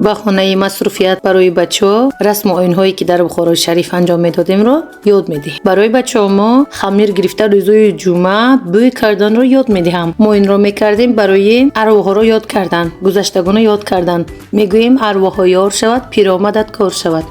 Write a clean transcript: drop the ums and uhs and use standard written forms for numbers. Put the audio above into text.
Баҳонаи масруфият барои бачаҳо расму оинҳое, ки дар Бухорои Шариф анҷом медодемро, ёд медиҳем. Барои бачаҳо мо хамир гирифта, рӯзои ҷумъа бӯй карданро ёд медиҳам. Мо инро мекардем барои арвоҳҳоро ёд кардан, гузаштагонро ёд кардан. Мегӯем: арвоҳҳо ёр шавад, пиромадат кор шавад.